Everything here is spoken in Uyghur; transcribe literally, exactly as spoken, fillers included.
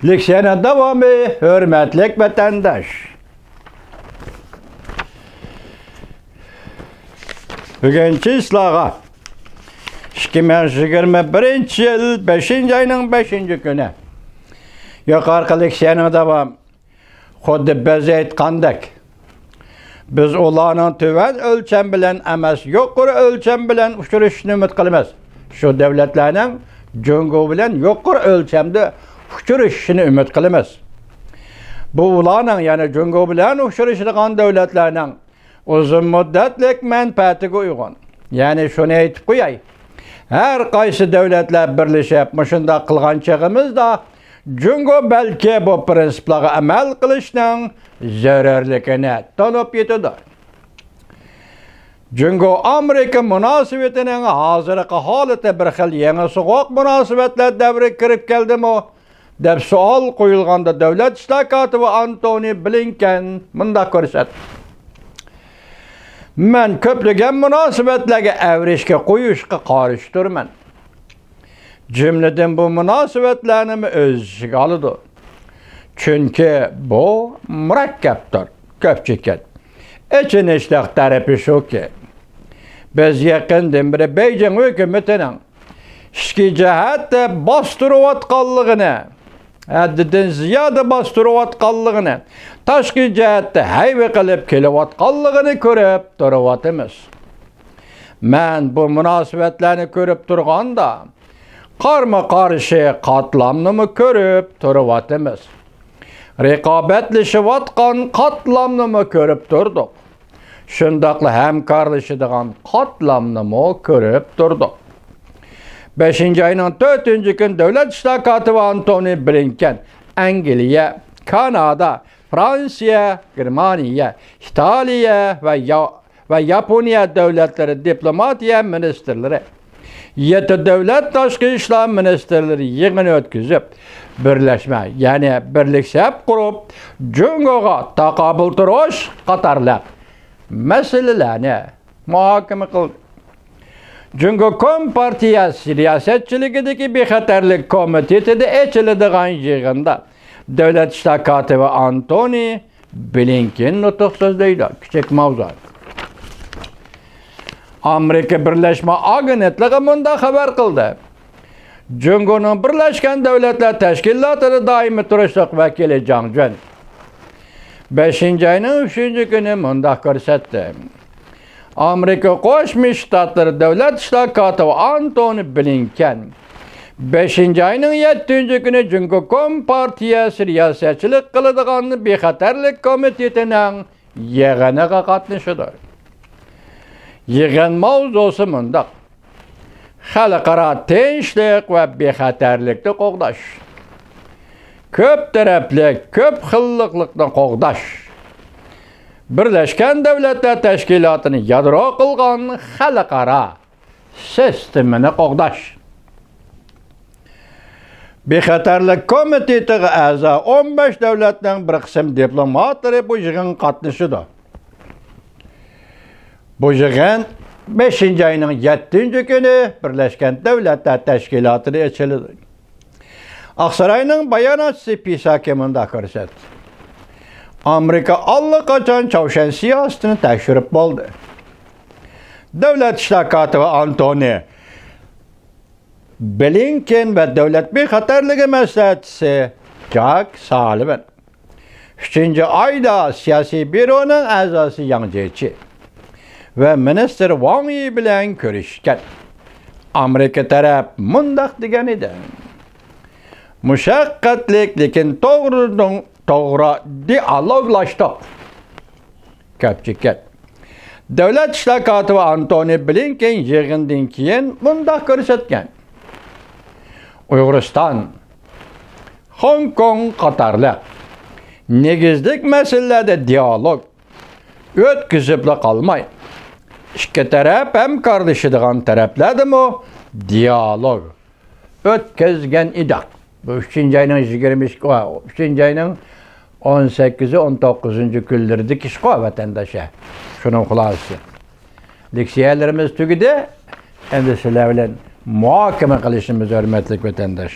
لېكسىيەنىڭ داۋامى، ھۆرمەتلىك ۋەتەنداش. بۈگۈنچە سىلەرگە ئىككى مىڭ يىگىرمە بىرىنچى يىل بەشىنچى ئاينىڭ بەشىنچى كۈنى يۇقىرىقى لېكسىيەنىڭ داۋامى. خۇددى بىز ئېيتقاندەك، بىز ئۇلارنىڭ تۆۋەن ئۆلچەم بىلەن ئەمەس، يۇقىرى ئۆلچەم بىلەن ئۇچرىشىشىنى ئۈمىد قىلىمىز. شۇ دۆلەتلەرنىڭ جۇڭگو بىلەن يۇقىرى ئۆلچەمدە ئۇچرىشىشىنى ئۈمىد قىلىمىز. بۇ ئۇلارنىڭ، يەنى جۇڭگو بىلەن ئۇچرىشىدىغان دۆلەتلەرنىڭ ئۇزۇن مۇددەتلىك مەنپەئەتىگە ئۇيغۇن. يەنى شۇنى ئېيتىپ قوياي، ھەر قايسى دۆلەتلەر بىرلىشىپ مۇشۇنداق قىلغان چېغىمىزدا، جۇڭگو بەلكى بۇ پىرىنسىپلارغا ئەمەل قىلىشنىڭ زۆرۈرلۈكىنى تونۇپ يېتىدۇ. جۇڭگو ئامېرىكا مۇناسىۋىتىنىڭ ھازىرقى ھالىتى بىر خىل يېڭى سوغۇق مۇناسىۋەتلەر دەۋرىگە كىرىپ كەلدىمۇ؟ دەپ سوئال قويۇلغاندا، دۆلەت ئىشلار كاتىپى ئانتونى بلىنكېن مۇنداق كۆرسەتتى: مەن كۆپلىگەن مۇناسىۋەتلەرگە ئەۋرىشكە قويۇشقا قارشى تۇرىمەن. جۈملىدىن بۇ مۇناسىۋەتلەرنىمۇ ئۆز ئىچىگە ئالىدۇ. چۈنكى بۇ مۇرەككەپتۇر، كۆپچىكەن. ئېچىنىشلىق تەرىپى شۇكى، بىز يېقىندىن بېرى بېيجىڭ ھۆكۈمىتىنىڭ ئىچكى جەھەتتە باستۇرۇۋاتقانلىقىنى، ھەددىدىن زىيادە باستۇرۇۋاتقانلىقىنى، تاشقى جەھەتتە ھەيۋە قىلىپ كېلىۋاتقانلىقىنى كۆرۈپ تۇرۇۋاتىمىز. مەن بۇ مۇناسىۋەتلەرنى كۆرۈپ تۇرغاندا، قارمۇ قارشى قاتلامنىمۇ كۆرۈپ تۇرۇۋاتىمىز. رىقابەتلىشىۋاتقان قاتلامنىمۇ كۆرۈپ تۇردۇق. شۇنداقلا ھەمكارلىشىدىغان قاتلامنىمۇ كۆرۈپ تۇردۇق. بەشىنچى ئاينىڭ تۆتىنچى كۈنى دۆلەت ئىشلار كاتىپى ئانتونى بلىنكېن ئەنگلىيە، كانادا، فرانسىيە، گېرمانىيە، ئىتالىيە ۋە يا-، ۋە ياپونىيە دۆلەتلىرى دىپلوماتىيە مىنىستىرلىرى، يەتتە دۆلەت تاشقى ئىشلار مىنىستىرلىرى يىغىنى ئۆتكۈزۈپ، بىرلەشمە، يەنى بىرلىك سەپ قۇرۇپ، جۇڭگوغا تاقابىل تۇرۇش قاتارلىق مەسىلىلەرنى مۇھاكىمە قىلدى. جۇڭگو كومپارتىيەسى رىياسەتچىلىكىدىكى بىخەتەرلىك كومىتېتىدا ئېچىلىدىغان يىغىندا دۆلەت ئىشلار كاتىپى ئانتونى بلىنكېن نۇتۇق سۆزلەيدۇ. كىچىك ماۋزۇ. ئامېرىكا بىرلەشمە ئاگېنتلىقى مۇنداق خەۋەر قىلدى: جۇڭگونىڭ بىرلەشكەن دۆلەتلەر تەشكىلاتىدا دائىمىي تۇرۇشلۇق ۋەكىلى جاڭ جۈەن بەشىنچى ئاينىڭ ئۈچىنچى كۈنى مۇنداق كۆرسەتتى: ئامېرىكا قوشما شتاتلىرى دۆلەت ئىشلار كاتىپى ئانتونى بلىنكېن بەشىنچى ئاينىڭ يەتتىنچى كۈنى جۇڭگو كومپارتىيەسى رىياسەتچىلىك قىلىدىغان بىخەتەرلىك كومىتېتىنىڭ يىغىنىغا قاتنىشىدۇ. يىغىن ماۋزۇسى مۇنداق: خەلقئارا تىنچلىق ۋە بىخەتەرلىكنى قوغداش، كۆپ تەرەپلىك، كۆپ خىللىقلىقنى قوغداش، بىرلەشكەن دۆلەتلەر تەشكىلاتىنى يادرو قىلغان خەلقئارا سىستېمىنى قوغداش. بىخەتەرلىك كومىتېتىغا ئەزا ئون بەش دۆلەتنىڭ بىر قىسىم دىپلوماتلىرى بۇ يىغىنغا قاتنىشىدۇ. بۇ يىغىن بەشىنچى ئاينىڭ يەتتىنچى كۈنى بىرلەشكەن دۆلەتلەر تەشكىلاتىدا ئېچىلىدۇ. ئاقساراينىڭ باياناتچىسى پىساكى مۇنداق كۆرسەتتى: ئامېرىكا ئاللىقاچان چاۋشيەن سىياسىتىنى تەكشۈرۈپ بولدى. دۆلەت ئىشلار كاتىپى ئانتونى بلىنكېن ۋە دۆلەت بىخەتەرلىكى مەسلىھەتچىسى جاك سالىۋان ئۈچىنچى ئايدا سىياسىي بيۇرونىڭ ئەزاسى ياڭ جيېچى ۋە مىنىستىر ۋاڭ يى بىلەن كۆرۈشكەن. ئامېرىكا تەرەپ مۇنداق دېگەن ئىدى: مۇشەققەتلىك، لېكىن توغرىدىن توغرا دىئالوگلاشتۇق. كۆپچىكەت. دۆلەت ئىشلار كاتىپى ئانتونى بلىنكېن يىغىندىن كېيىن مۇنداق كۆرسەتكەن: ئۇيغۇرىستان، خوڭكوڭ قاتارلىق نېگىزلىك مەسىلىلەردە دىئالوگ ئۆتكۈزۈپلا قالماي، ئىككى تەرەپ ھەمكارلىشىدىغان تەرەپلەردىمۇ دىئالوگ ئۆتكۈزگەن ئىدۇق. بۇ ئۈچىنچى ئاينىڭ يىگىرمە ئىككى، ئۈچىنچى ئاينىڭ ئون سەككىزى، ئون توققۇزىنچى كۈنلىرىدىكى ئىشقۇ، ۋەتەنداش. شۇنىڭ خۇلاسىسى. لېكسىيەلىرىمىز تۈگىدى. ئەمدى سىلەر بىلەن مۇھاكىمە قىلىشىمىز، ھۆرمەتلىك ۋەتەنداش.